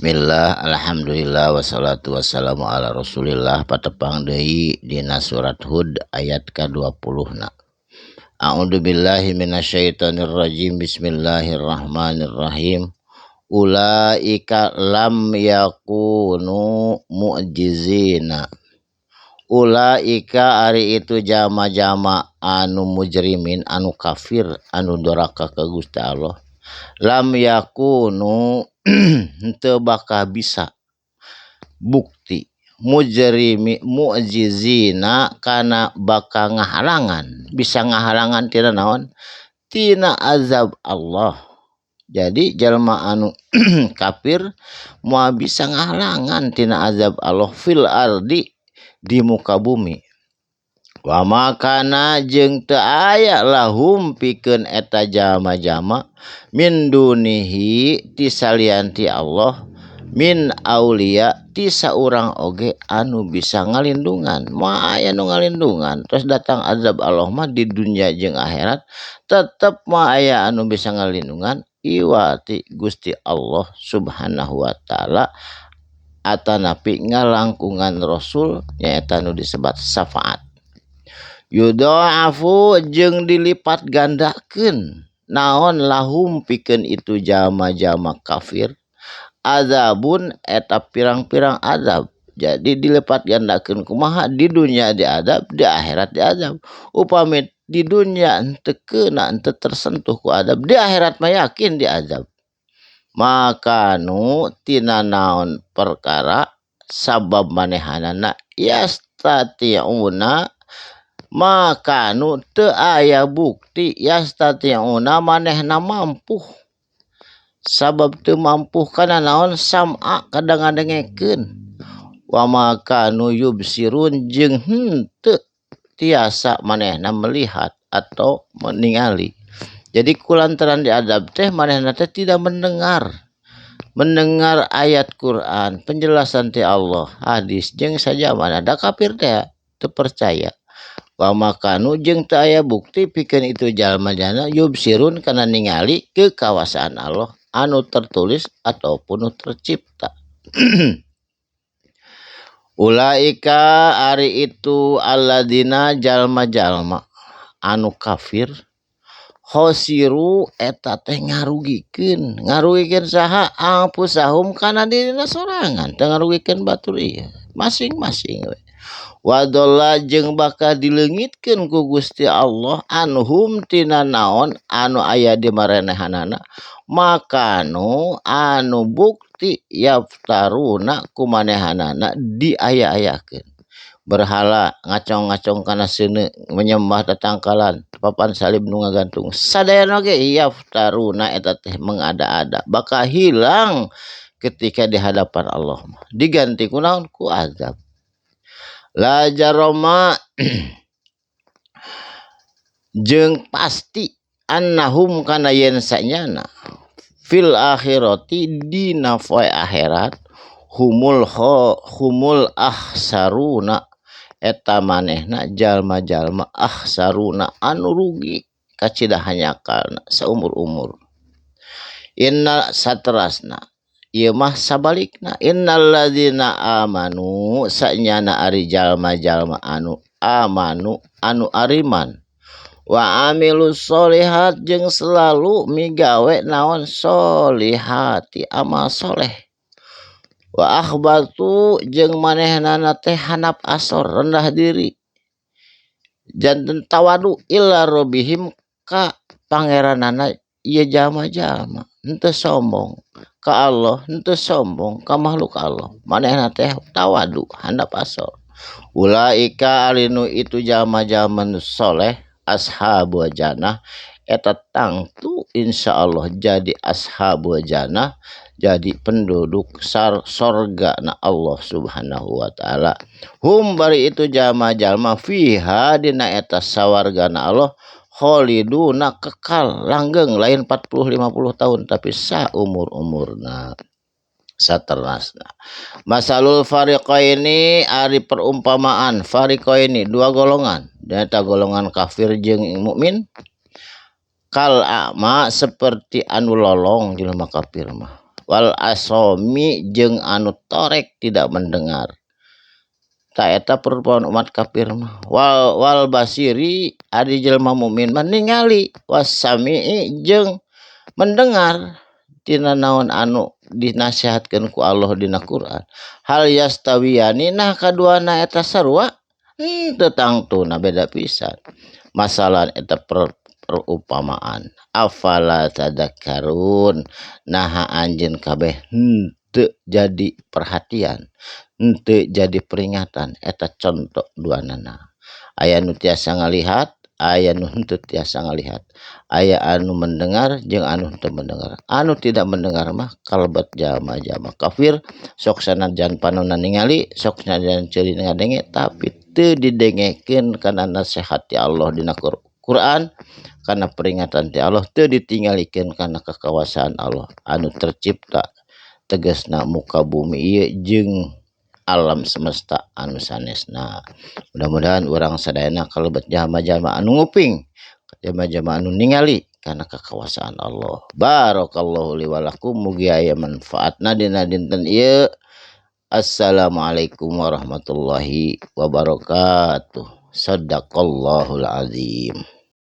Bismillah, alhamdulillah, wassalatu wassalamu ala rasulillah. Patepang deui dina surat Hud ayat ka-20 na. A'udzu billahi minasyaitonir rajim. Bismillahirrahmanirrahim. Ulaika lam yakunu mu'jizina. Ulaika ari itu jama-jama anu mujrimin, anu kafir, anu doraka ka Gusti Allah. Lam yakunu henteu bakal bisa bukti mujrimi mu'jizina kana bakal ngahalangan, bisa ngahalangan tina naon? Tina azab Allah. Jadi jalma anu kafir moal bisa ngahalangan tina azab Allah fil ardi di muka bumi. Wa makana jeung teu aya lahum pikeun eta jalma-jalma min dunihi ti salian ti Allah min aulia ti saurang oge anu bisa ngalindungan. Moal aya nu ngalindungan. Terus datang azab Allah mah di dunia jeung akhirat tetep moal aya anu bisa ngalindungan iwati Gusti Allah Subhanahu wa taala atanapi ngalangkungan rasul nyaeta nu disebat syafaat. Yudha'afu jeung dilipat gandakeun naon lahum pikeun itu jalma-jalma kafir azabun eta pirang-pirang azab. Jadi dilipat gandakeun kumaha? Di dunia diazab, di akhirat diazab. Upami di dunia henteu keuna, henteu tersentuh ku azab, di akhirat mah yakin diazab. Maka nu tina naon perkara sabab manehanana yastati'una maka nu teu aya bukti yastati'una manehna mampu. Sabab teu mampu kana naon? Sam'a kadang ngadengekeun. Wa makanu yubsirun jeung henteu tiasa manehna melihat atau meningali. Jadi kulantaran diadab teh manehna teh tidak mendengar. Mendengar ayat Quran, penjelasan ti Allah, hadis jeung sajamana da kafir teh teu percaya. Wa makanu jeung teu aya bukti pikeun itu jalma-jalma yubsirun kana ningali kekawasaan Allah anu tertulis ataupun nu tercipta. Ulaika ari itu alladzina jalma-jalma anu kafir khosiru eta teh ngarugikeun, ngarugikeun saha? Anfusahum kana dirina sorangan, teu ngarugikeun batur ieu masing-masing we. Wadolla jeung bakal dileungitkeun ku Gusti Allah anhum tina naon anu aya di marenehanana makanu anu bukti yaftaruna ku manehanana diaya-ayakeun. Berhala ngacong-ngacong kana seuneu menyembah tatangkalan papan salib nu ngagantung sadayana oge yaftaruna eta teh mengada-ada bakal hilang ketika di hadapan Allah mah diganti ku naon? Ku azab. La jaroma jeung pasti annahum kana yen sanyana fil akhirati dina poe akhirat humul humul akhsaruna eta manehna jalma-jalma akhsaruna anu rugi kacida hanyakalna saumur-umur. Inna saterasna ieu mah sabalikna innal ladzina amanu sanyana ari jalma-jalma anu amanu anu ariman wa amilus solihat jeung selalu migawe naon solihati amal soleh wa akhbatu jeung manehnana teh hanap asor rendah diri janten tawadu ila rabbihim ka pangeranana ieu jalma-jalma henteu sombong ka Allah, henteu sombong ka makhluk Allah, manehna teh tawadu handap asor. Ulaika alinu itu jalma-jalma nu soleh ashabul jannah eta tangtu insyaallah jadi ashabul jannah, jadi penduduk sorga na Allah Subhanahu wa taala. Hum bari itu jalma-jalma fiha dina eta sawarga na Allah khaliduna kekal langgeng lain 40-50 tahun tapi saumur-umurna saterasna. Masalul fariqaini ari perumpamaan fariqaini dua golongan, eta golongan kafir jeung mukmin. Kal a'ma seperti anu lolong jelema kafir mah. Wal asomi jeung anu torek tidak mendengar. Ta eta perumpamaan umat kafir mah. Wal basiri ari jelema mukmin mah ningali, wasami'i jeung mendengar tina naon anu dinasihatkeun ku Allah dina Quran. Hal yastawiyani nah kaduana eta sarua henteu tangtuna beda pisan. Masalah eta perumpamaan. Afala tadakkarun naha anjeun kabeh henteu jadi perhatian, henteu jadi peringatan. Eta contoh duanana. Aya nu tiasa ngalihat, aya nu henteu tiasa ngalihat, aya anu mendengar jeung anu henteu mendengar. Anu tidak mendengar mah kalebet jalma-jalma kafir, sok sanajan panonna ningali, sok sanajan ceuli ngadenge, tapi teu didengekeun kana nasihat ti Allah dina Quran, kana peringatan ti Allah, teu ditinggalikeun kana kekawasaan Allah anu tercipta tegasna muka bumi ieu jeung alam semesta anu sanesna. Mudah-mudahan urang sadayana kalebet jalma-jalma anu nguping, jalma-jalma anu ningali kana kekawasaan Allah. Barakallahu li wa lakum, mugi aya manfaatna dina dinten ieu. Assalamualaikum warahmatullahi wabarakatuh. Sadaqallahul azim.